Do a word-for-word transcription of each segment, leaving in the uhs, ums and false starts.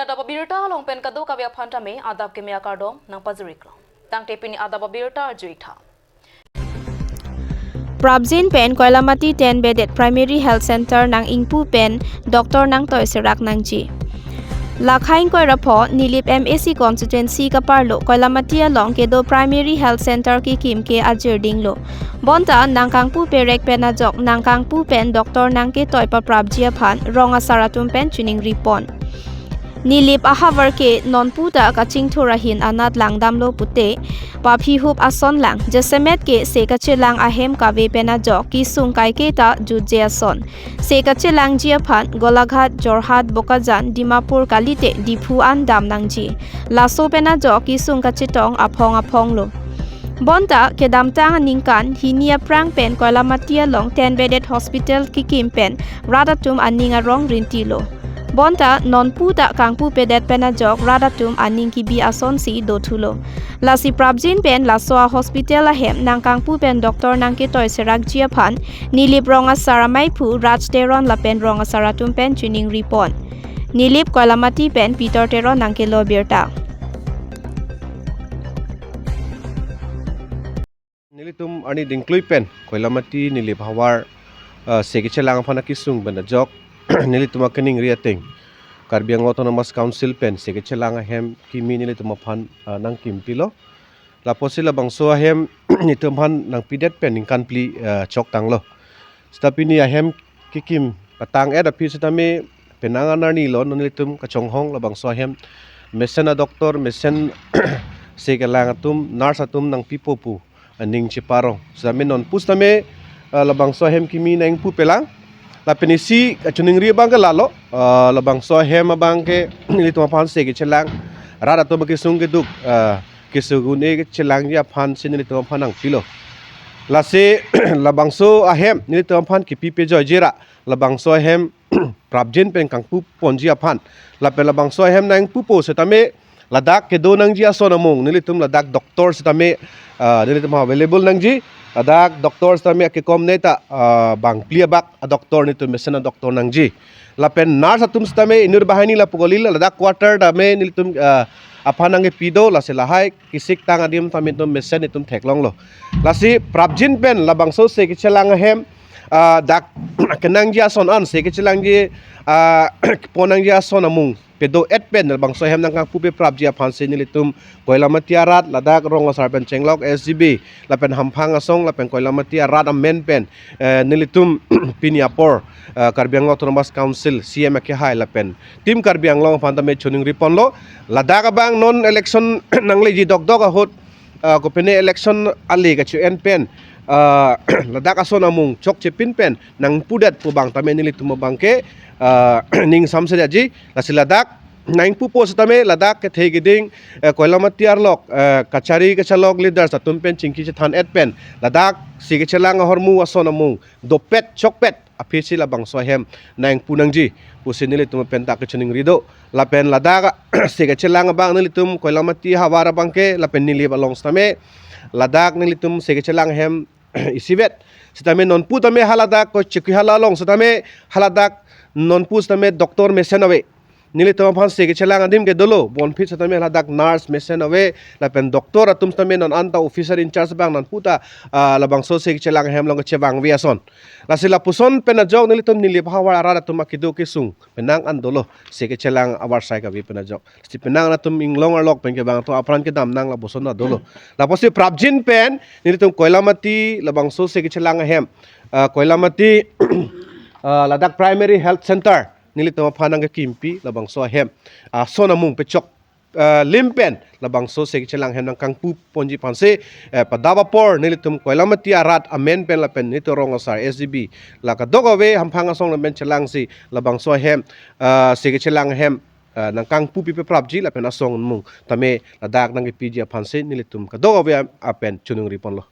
Adap abirta along pen kadokave aphan tame adap keme akardom nangpajir-iklo. Tangte pini adap abirta arju-ik tha. Prapjin pen Koilamati ten bedded Primary Health Center nang-ingpu pen doctor nangtoi serak nangji. Lakhai ingkoi ra pho Nilip M A C constituency kaparlo Koilamati along kedo Primary Health Center kekim ke ajir dinglo. Bonta nangkangpu perek pen ajok nangkangpu pen doctor nangketoi paprapji aphan rong asar atum pen chiningri pon. Nilip ahavar ke nonpu ta kachingthur ahin anat langdamlo pute, paphihup ason lang, jasemet ke se kachelang ahem kave pen ajok kesung kaike ta jutje ason. Se kachelangji aphan Golaghat, Jorhat, Bokajan, Dimapur kalite Diphu an dam nangji. Laso pen ajok kesung kachetong aphong aphonglo. Bonta kedamtang aningkan hini aphrang pen Koilamati along ten bedded hospital kekim pen rat atum aning arong rintilo. Bonta nonpu ta kangpupedet pen ajok rat atum aning kebi asonsi dothulo. Lasi prapjin pen laso a-hospital ahem nangkangpu pen doctor nangketoi serakji aphan Nilip rong asar amaiphu Raj Teron lapen rong asar atum pen chiningri pon. Nilip Koilamati pen Peter Teron nangkelo birta. Nelitum arni dingklui pen Koilamati Nilip havar, ah, se kechelang aphan akesung pen ajok nelitum akeningri ateng Karbi Anglong Autonomous Council pen se kechelang ahem kimi nelitum aphan, ah, nangkimpilo. Lapusi labangso ahem nelitum aphan nangpidet pen ningkan phli, ah, choktanglo. Seta pini ahem kekim patang-et aphi setame penang an arnilo, non nelitum kachonghong labangso ahem mesen a-doctor, mesen se kelang atum, nurse atum nangpipo pu aning cheparong. Setame nonpu setame, ah, labangso ahem kimi nang-ingpupe lang. Lapen isi kachiningri abang ke lalo, ah, labangso ahem abang ke nelitum aphan se kechelang rat atum akesung keduk, ah, keso un-e kechelangji aphansi nelitum aphan nangpilo. Lasi labangso ahem nelitum aphan kepipe joije ra labangso ahem prapjin pen kangpu ponji aphan. Lapen labangso ahem nang-ingpupo setame ladak kedo nangji ason amung nelitum ladak doctor setame, ah, nelitum available nangji. Ladak doctor setame akekom neta, ah, bang phli abak a-doctor nelitum mesen a-doctor nangji. Lapen nurse atum setame inut banghini lapu kali, ladak quarter tame nelitum, ah, aphan nangkepi do, lasi lahai kesik tang adim tame nelitum mesen nelitum theklonglo. Lasi prapjin pen labangso se kechelang ahem, ah, dak kenangji ason an, se kechelangji, ah, ponangji ason amung pedo-et pen labangso ahem nangkangpupe prapji aphansi nelitum Koilamati arat, ladak rong asar pen chenglok S G B, lapen hamphang asong, lapen Koilamati arat amen pen, eh, nelitum pini apor, eh, Karbi Anglong Autonomous Council C M akehai lapen Team Karbi Anglong aphan tame chiningri ponlo. Ladak abang non election nangleji dokdok ahut, ah, kopine election ale kacho-en pen, ah, ladak ason amung chokche pin pen nangpudet pu abang tame nelitum abang ke, ah, ning samsedaji. Lasi ladak nang-ingpupo setame ladak kethe keding, eh, Koilamati arlok, eh, kachari kachalok leaders atum pen chingki chethan-et pen ladak se kechelang ahormu ason amung dopet chokpet aphisi labangso ahem nang-ingpu nangji pusi nelitum pen ta kachiningri do. Lapen ladak se kechelang abang nelitum Koilamati havar abang ke lapen Nilip along setame ladak nelitum se kechelang ahem isivet setame nonpu tame haladak ko Chekoi hala along setame haladak nonpu setame doctor mesen ave. Nelitum aphan se kechelang adim ke dolo, bonphit setame ladak nurse mesen ave, lapen doctor atum setame non anta officer in charge abang nonpu ta, ah, labangso se kechelang ahem along kechevangve ason. Lasi lapuson pen ajok nelitum Nilip havar arat atum akedo kesung penang an dolo, se kechelang avarsai kave pen ajok. Si penang an atum inglong arlok pen kevang atum apran kedam nang lapuson ta dolo. Lapusi prapjin pen nelitum Koilamati labangso se kechelang ahem, ah, Koilamati, ah, ladak Primary Health Center nelitum aphan nangkekimpi labangso ahem, ah, ason amung pechok, ah, lim pen labangso se kechelang ahem nangkangpu ponji aphansi, eh, padap apor nelitum Koilamati arat amen pen lapen nelitum rong asar S G B la kadokave hamphang asong lapen chelangsi labangso ahem, ah, se kechelang ahem, ah, nangkangpu pipe prapji lapen asong amung tame ladak nangkepiji aphansi nelitum kadokave apen chiningri ponlo.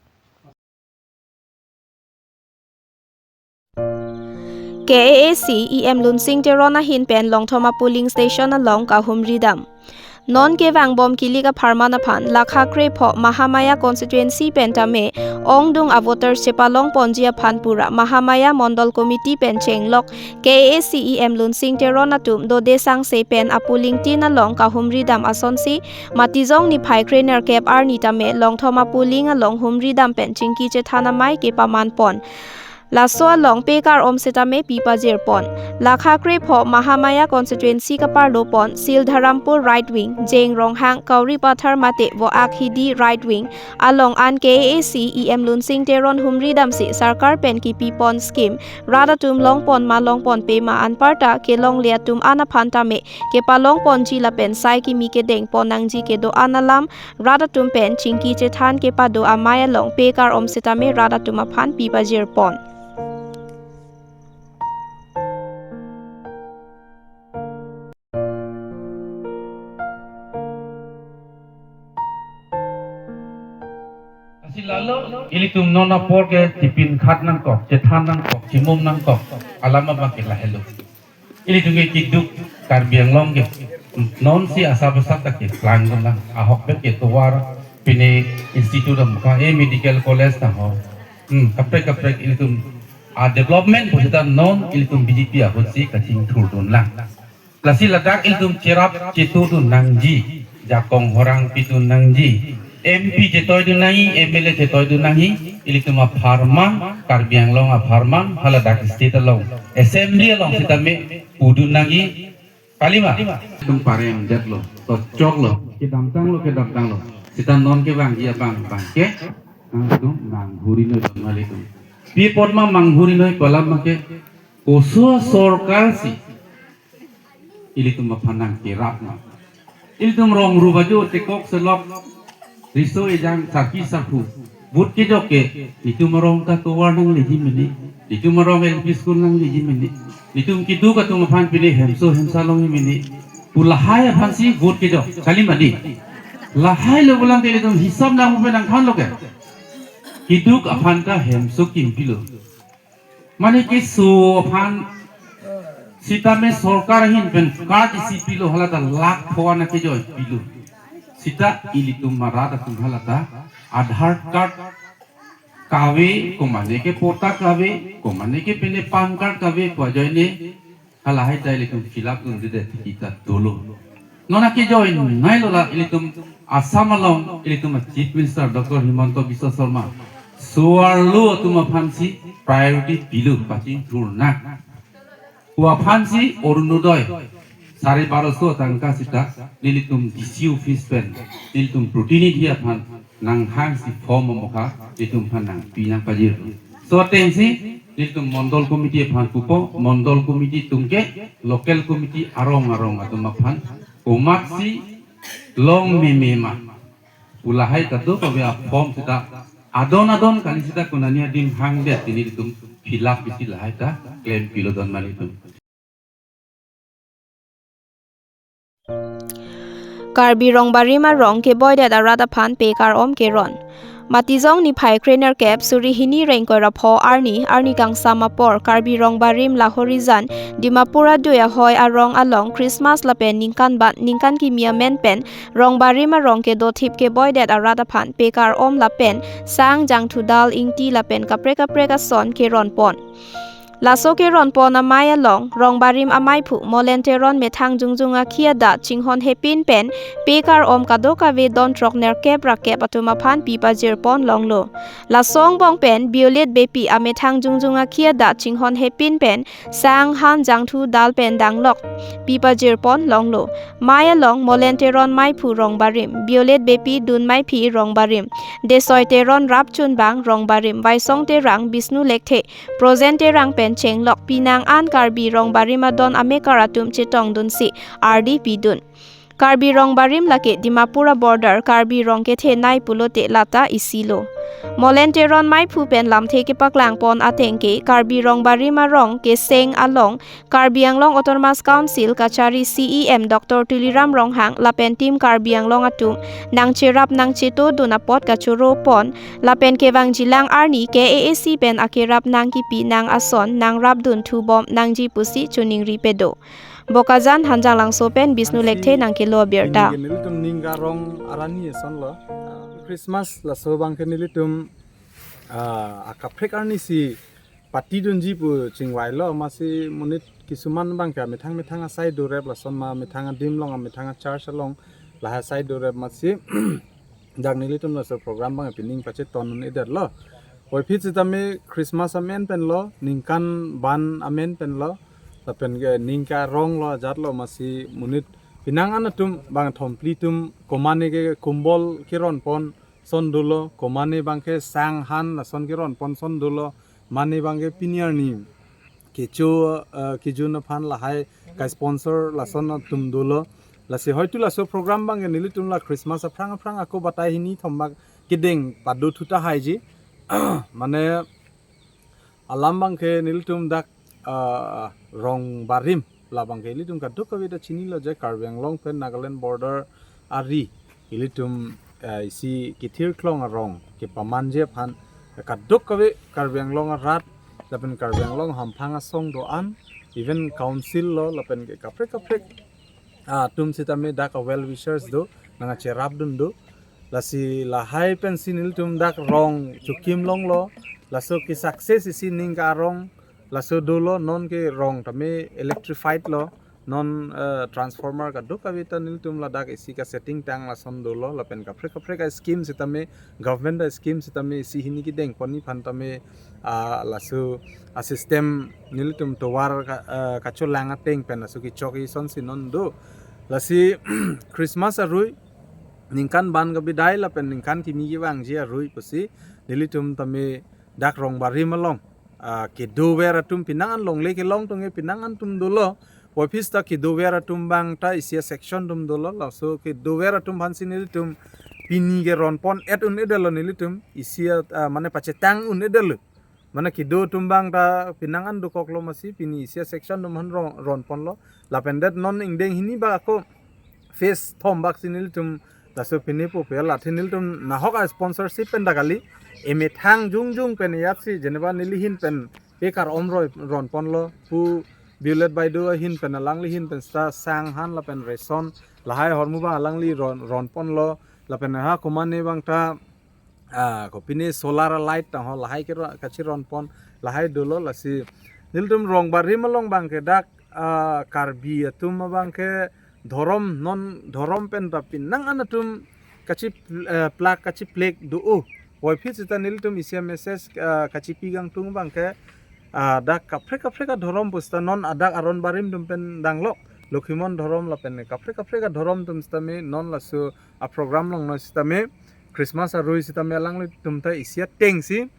K A A C E M Lunsing Teron ahin pen Longthom a-polling station along kahumri dam. Non kevangbom kilik apharman aphan Lakha Krepho Mahamaya constituency pen tame ongdung avoters chepalong ponji aphan pura Mahamaya Mondol Committee pen chenglok K A A C E M Lunsing Teron atum dode sangse pen apuling tin along kahumri dam asonsi Matijong niphai krenerkep arni tame Longthom apuling along humri dam pen chingki chethan amei kepaman pon. Laso along pekar om setame pi pajir pon. Lakha Krepho Mahamaya constituency kaparlo pon Sildharampur right wing, Jeng Ronghang, Kauri Pathar mate Vo Akhidi right wing along an K A A C E M Lunsing Teron humri damsi sarkar pen kipi pon scheme rat atum long pon ma long ponpe ma anparta kelongle atum an aphan tame kepalong ponji lapen sai kimi kedeng pon nangji kedo-an alam rat atum pen chingki chethan kepado amei along pekar om setame rat atum aphan pi pajir pon. Lasi lalo ilitum non apor ke chepin khat nangkok, chethan nangkok, chimum nangkok, alam abang ke lahelo. Ilitum ke kiduk Karbi Anglong ke non si asap asap ta keplang dun lang. Ahok pen ke tovar pine institute amukha, e medical college ta ho. Hmm, kaprek kaprek ilitum a development pusita non ilitum B J P ahut si kachingthur dun lang. Lasi ladak ilitum cherap chetu dun nangji, jakong horang pi dun nangji, M P chetoi dun nangji, M L A chetoi dun nangji, ilitum apharman, Karbi Anglong apharman, haladak state along assembly along sitame pu dun nangji, kalima. Ilitum parem detlo, tochoklo, kedamtanglo, kedamtanglo. Sita non kevangji abang abang ke nangtum manghuri noi don malitum. Pi apot ma manghuri noi pu alam ma ke, koso sorkar si ilitum aphan nangkerap ma. Ilitum rong rup ajo tekok selok, riso ejang, sarpi sarpo, vote kejok ke, netum arong ta tovar nangleji mene, netum arong L P school nangleji mene, netum kiduk atum aphan pine hemso hemsa longji mene pu lahai aphan si vote kejok, kalima di. Lahai lo pulang te ilitum hisap nang upe nangthanlo ke. Kiduk aphan ta hemso kim pilo. Mane keso aphan sitame sorkar ahin pen card isi pilo, hala ta lakh pho-an akejoi pilo. Sita ilitum arat atum hala ta Aadhaar card kave, komane ke patta kave, komane ke pine PAN card kave pu ajoine halahai ta ilitum fill up dunde det kita dolo. Non akejoi nailo la ilitum Assam along ilitum a Chief Minister Doctor Himanta Biswa Sarma so-arlo atum aphan si priority pilo, pachingthur nang. Pu aphan si Orunodoi sare baroso tangka sita nelitum D C office pen nelitum protinidhi aphan nanghang si form amokha nelitum aphan nangpi nangpajir. So ateng si nelitum Mondol Committee aphan pupo, Mondol Committee atum ke local committee arong arong atum aphan komat si long meme ma pu lahai kadokave a form sita adon adon kali sita konani adim hangdet pine nelitum fill up isi lahai ta klem pilo don malitum. Karbi Rongbarim arong keboidet arat aphan pekar om keron. Matijong niphai krenerkep suri hini rengkoi ra pho arni, arni kangsam apor Karbi Rongbarim Lahorijan Dimapur adui ahoi arong along Christmas lapen ningkan bat ningkan kimi amen pen Rongbarim arong kedothip keboidet arat aphan pekar om lapen sang, jangthu, dal, ingti lapen kaprek kaprek ason keron pon. Laso keron pon amei along Rongbarim ameiphu Molen Teron methang jongjong akhi adat chinghon hepin pen pekar om kadokave don throk nerkep ra kep atum aphan pi pajir pon longlo. Laso angbong pen Biolet Beypi amethang jongjong akhi adat chinghon hepin pen sang, han, jangthu, dal pen danglok pi pajir pon longlo. Mei along Molen Teron meiphu Rongbarim, Biolet Beypi dun meiphi Rongbarim, Desoi Teron rapchunbang Rongbarim, Vaisong Terang, Bisnu Lekthe, Projen Terang pen chenglok pinang an Karbi Rongbarim adon amekar atum chetong dunsi ardi pidun. Karbi Rongbarim lake Dimapur a-border Karbi Rong kethenei pulote lata isilo. Molen Teron meiphu pen lamthe kepaklang pon ateng ke Karbi Rongbarim arong keseng along Karbi Anglong Autonomous Council kachari C E M Doctor Tuliram Ronghang lapen Team Karbi Anglong atum nangcherap nangchetu dun apot kachoro pon lapen kevangjilang arni K A A C pen akerap nangkipi nang ason nangrap dun thubom nangji pusi choningri pedo. Bokajan Hanjanglangso pen Bishnu Lekthe nangkelo abirta. Nelitum ning arong arni ason lo. Christmas laso abangke nelitum ah, akaprek arni si patidunji pu chingvailo, masi monit kisuman abangke methang methang asai dorep lason ma methang adim along, methang achurch along lahai asai dorep, masi dak nelitum laso program abang pining pachetong un-edetlo. Puvoiphit sitame Christmas amen penlo, ningkan ban amen penlo, lapen ke ning arong lo, ajat lo, masi monit penang an atum bang thomphli atum komane ke kumbol keronpon ason dolo, komane abangke sang han lason keronpon ason dolo, mane abangke pini arni kecho, eh, kejun aphan lahai ka-sponsor lason atum dolo. Lasi hoitu laso program abangke nelitum la Christmas aphrang aphrang ako batai hini thom bak kedeng pado thu tahaiji. Mane alam abangke nelitum dak, ah, Rongbarim labangke ilitum kadokave ta chinilo je Karbi Anglong pen Nagaland border ari ilitum, ah, isi kethirklong arong kepamanje aphan kadokave Karbi Anglong arat lapen Karbi Anglong hamphang asong do-an, even council lo lapen ke kaprek kaprek, ah, atum sitame dak a-well wishers do, nangkacherapdun do. Lasi lahai pensi nelitum dak rong chokim longlo, laso ke-success isi ning arong, laso dolo, non ke rong tame electrified lo, non, eh, transformer kadokave ta nelitum ladak isi ka-setting tang lason dolo, lapen kaprek kaprek a-scheme sitame, government a-scheme sitame isi hini kedengponji aphan tame, ah, laso a-system nelitum tovar ka, eh, kacholang ateng pen laso kechok ison si non do. Lasi Christmas arui, ningkan ban kabidai lapen ningkan kimi kevangji arui pusi nelitum tame dak Rongbarim along, ah, kedover atum penang an longle kelong tangte penang an atum dolo. Puvoiphit ta kedover atum abang ta isi a-section atum dolo. Laso kedover atum aphansi nelitum pini keronpon-et un-edetlo nelitum. Isi a, ah, mane pachetong un-edetlo. Mane kedo atum abang ta penang an dokoklo, masi pini isi a-section atum aphan ron, ronponlo. Lapen det non ingdeng hini bak ako phase thom bak si nelitum laso pini pupe la thi nelitum nahok a-sponsorship pen ta kali, emethang jongjong pen ejatsi, jeneba neli ahin pen pekar om roi ronponlo, Pu Violet Baideo ahin pen, alangli ahin pen seta sang han lapen ration lahai ahormu abang alangli ron, ronponlo, lapen ha komane abang ta, ah, kopine solar light tangho lahai ke ro, kachironpon lahai dolo. Lasi nelitum Rongbarim along abangke dak, ah, Karbi atum abangke dhorom, non dhorom pen ta penang an atum kachi, eh, plak kachiplek do-o. Puvoiphit seta nelitum isi a-message, ah, kachipi kangtung abangke, ah, dak kaprek kaprek adhorom pusita non adak Rongbarim atum pen danglo, Lokhimon dhorom lapen kaprek kaprek adhorom atum sitame non laso a-program along non sitame Christmas arui sitame alanglitum ta isi atengsi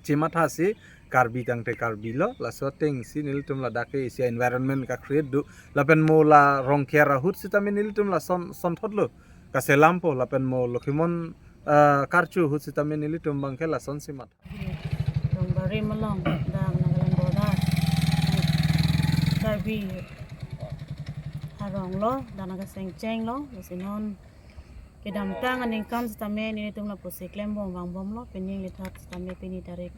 chemathasi, Karbi tangte Karbi lo, laso atengsi nelitum ladak ke isi environment ka-create do, lapen mo la Rongker ahut sitame nelitum lason sonthotlo, kaselampo, lapen mo Lokhimon, ah, karchu ahut sitame nelitum abangke lasonsi mat. Rongbarim along, dak Nagaland border, Karbi arong lo, dak Naga Sengcheng lo, lasi non kedamtang aningkan sitame nelitum lapusi klembom vangbomlo, pini neli thak sitame pini tarik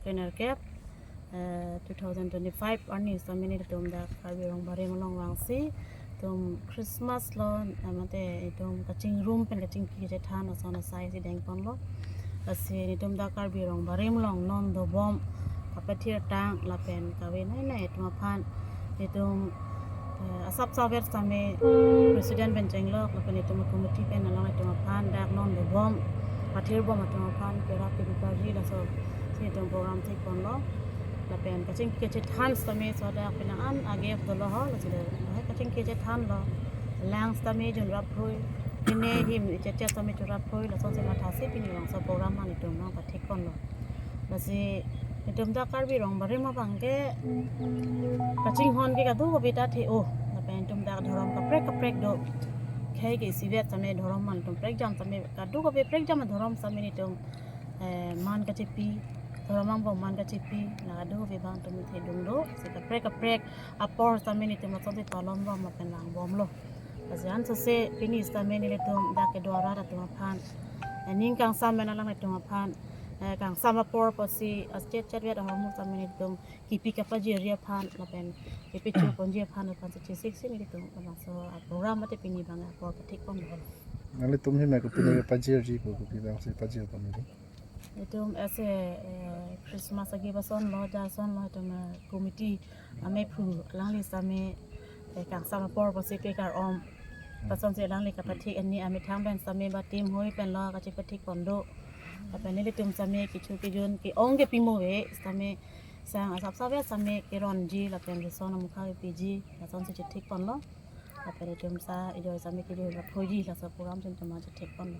krenerkep, eh, two thousand twenty-five arni sitame nelitum dak Karbi Rongbarim along vangsi, itum Christmas lo, eh, mate itum kachingrum pen kachingki kachethan ason asai si dengponlo. Lasi nelitum dak Karbi Rongbarim along non dobom kapathirtang lapen kave nai nai atum aphan nelitum, eh, asap saver sitame president pen chenglok lapen nelitum committee pen along nelitum aphan dak non dobom pathirbom atum aphan kerap kebi parji laso si nelitum program thekponlo. Lapen kachingki kachethan sitame so dak penang an a-gap dolo ho, lasi dak kachingki kachethanlo. Lang sitame chunrap rui, pine him chechet sitame chunrap rui, lasonsi mathasi pini vangso program nelitum nangpathekponlo. Lasi itum dak Karbi Rongbarim abangke kachinghon ke kadokave ta the-o, lapen itum dak dhorom kaprek kaprek do. Khei ke isivet sitame dhorom man itum prekjam sitame kadokave prekjam dhorom sitame nelitum, eh, man kachepi, dhorom angbong man kachepi, la kadokave abang itum thedung do, si kaprek kaprek apor sitame nelitum lasonsi palonbom lapen vangbomlo. Lasi ansose pini sitame nelitum dak kedo arat atum aphan, eh, ning kangsam pen alanglitum aphan, eh, kangsam apor pusi, eh, chet chet vet ahormu sitame nelitum kipi kapajirji aphan lapen kipi cho ponji aphan aphan si chesik si nelitum labangso a-program mate pini abang apor pathik ponlo. Nanglitum ahin ma kopine pajirji pu, kopi abang si pajir pon neli? Itum ese, eh, Christmas agi ba asonlo, ja asonlo itum, eh, committee amephu alangli sitame, eh, kangsam apor pusi ke kar-om. Lasonsi alangli kapathik, ani amethang pen sitame ba team hoi pen lo kachepathik pon do. Lapen nelitum sitame kecho kejun ke-ong kepi mo ave sitame sang asap sap ave sitame keronji lapen rison amukha kepiji lasonsi chethik ponlo. Lapen itum sa ejoi sitame kejun raphoji laso program si itum chethik ponlo.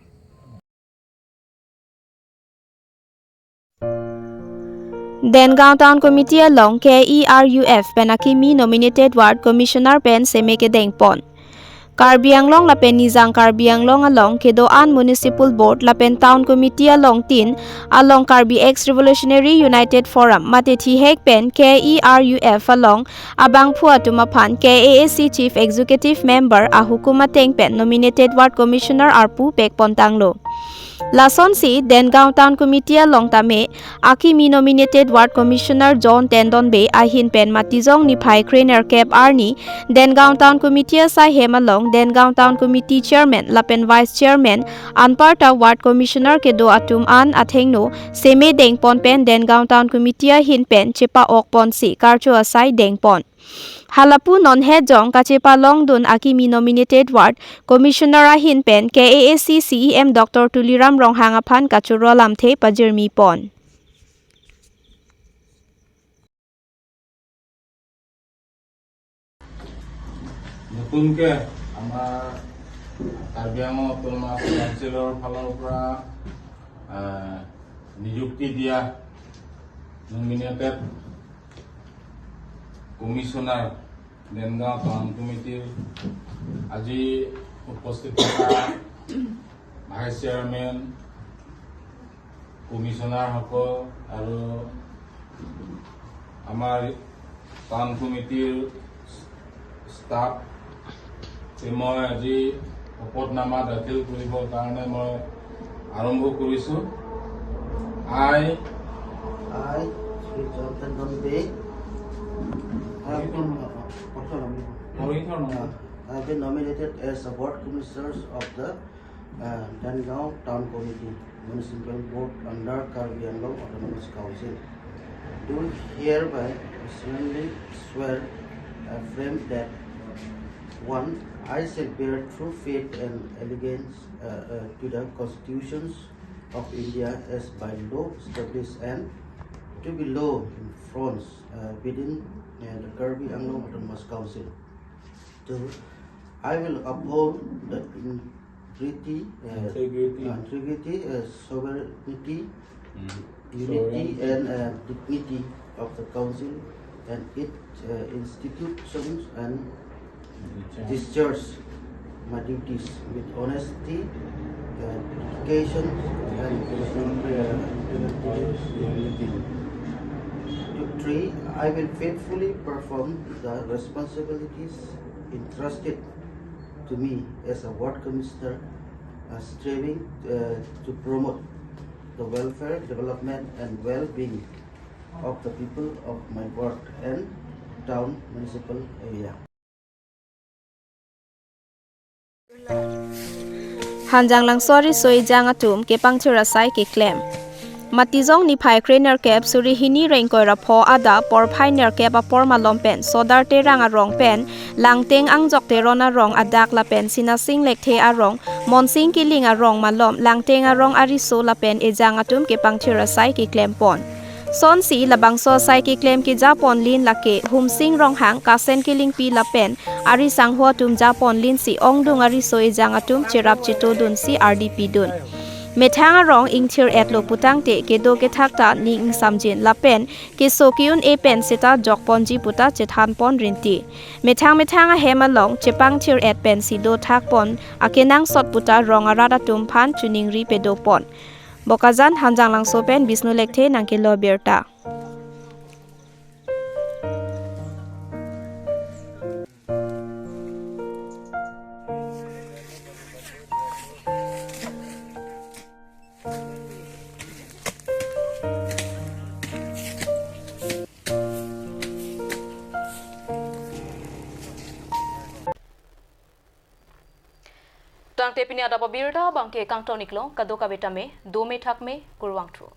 Dengaon Town Committee along K E R U F pen akimi nominated ward commissioner pen seme kedeng pon. Karbi Anglong lapen Nijang Karbi Anglong along kedo-an Municipal Board lapen Town Committee along tin along Karbi Ex Revolutionary United Forum mate thihek pen K E R U F along abangphu atum aphan K A A C Chief Executive Member ahukum ateng pen nominated ward commissioner arpu pek pon tanglo. Lasonsi Dengaon Town Committee along tame akimi nominated ward commissioner John Tendon Bey ahin pen Matijong niphai krenerkep arni Dengaon Town Committee asai hem along Dengaon Town Committee chairman lapen vice chairman anparta ward commissioner kedo atum an athengno seme deng pon pen Dengaon Town Committee ahin pen chepa-ok ponsi karcho asai deng pon. Halapu non hejong kachepalong dun akimi nominated ward commissioner ahin pen K A A C C E M Doctor Tuliram Ronghang aphan kachoro lamthe pajirmi pon. নতুনকে আমাৰ কাৰ্বি আংলং অট'নমাছ কাউন্সিলৰ ফালৰ পৰা, আহ, নিযুক্তি দিয়া nominated commissioner দেনগাঁও টাউন কমিটিৰ আজি উপস্থিত থকা ভাইচ চেয়াৰমেন, কমিশ্যনাৰসকল আৰু আমাৰ টাউন কমিটিৰ ষ্টাফ, মই আজি শপতনামা দাখিল কৰিবৰ কাৰণে মই আৰম্ভ কৰিছোঁ। I, I, Shri Jonathan Donde, have been, uh, পঢ়ি থওঁ ন? Uh, have been nominated as a ward commissioners of the uh, Dangaon Town Committee, Municipal Board under Karbi Anglong Autonomous Council, do hereby solemnly swear affirm that, one, I shall bear true faith and allegiance, uh, uh, to the constitutions of India as by law established and to be law enforced, uh, within, uh, the Karbi Anglong Autonomous Council. Two, I will uphold the integrity, uh, Integrity. uh, integrity, uh, sovereignty, Mm. unity, Sovereignty. and, uh, dignity of the council and its, uh, institutions and Discharge. discharge my duties with honesty, uh, dedication, and, uh, integrity. Three, I will faithfully perform the responsibilities entrusted to me as a ward commissioner, uh, striving, uh, to promote the welfare, development, and well-being of the people of my ward and town municipal area. Hanjanglangso ariso ejang atum kepangthir asai keklem. Matijong niphai krenerkep suri hini ra ingkoi ra pho adap porphai nerkep apor malom pen Sodar Terang arong pen Langteng Angjok Teron arong adak lapen Sinasing Lekthe arong, Monsing Killing arong malom Langteng arong ariso lapen ejang atum kepangthir asai keklem pon. Sonsi labangso asai keklem keja pon lin lake Humsing Ronghang, Kasen Killingpi lapen ari sangho atum ja pon linsi ongdung ariso ejang atum cherap cheto dunsi ardi pidun. Methang arong ingthir etlo putangte kedo kethak ta ning ingsamjin lapen keso ke-un-e pen seta jok ponji puta chethan pon rinti. Methang methang ahem along chepangthir et pensi dothak pon akenangsot puta rong arat atum aphan choningri pedo pon. Bokajan Hanjanglangso pen Bisnu Lekthe nangkelo birta. Te pini adap abirta abangke kangton-iklo, kadokave tame dome thakme, kurvangthu.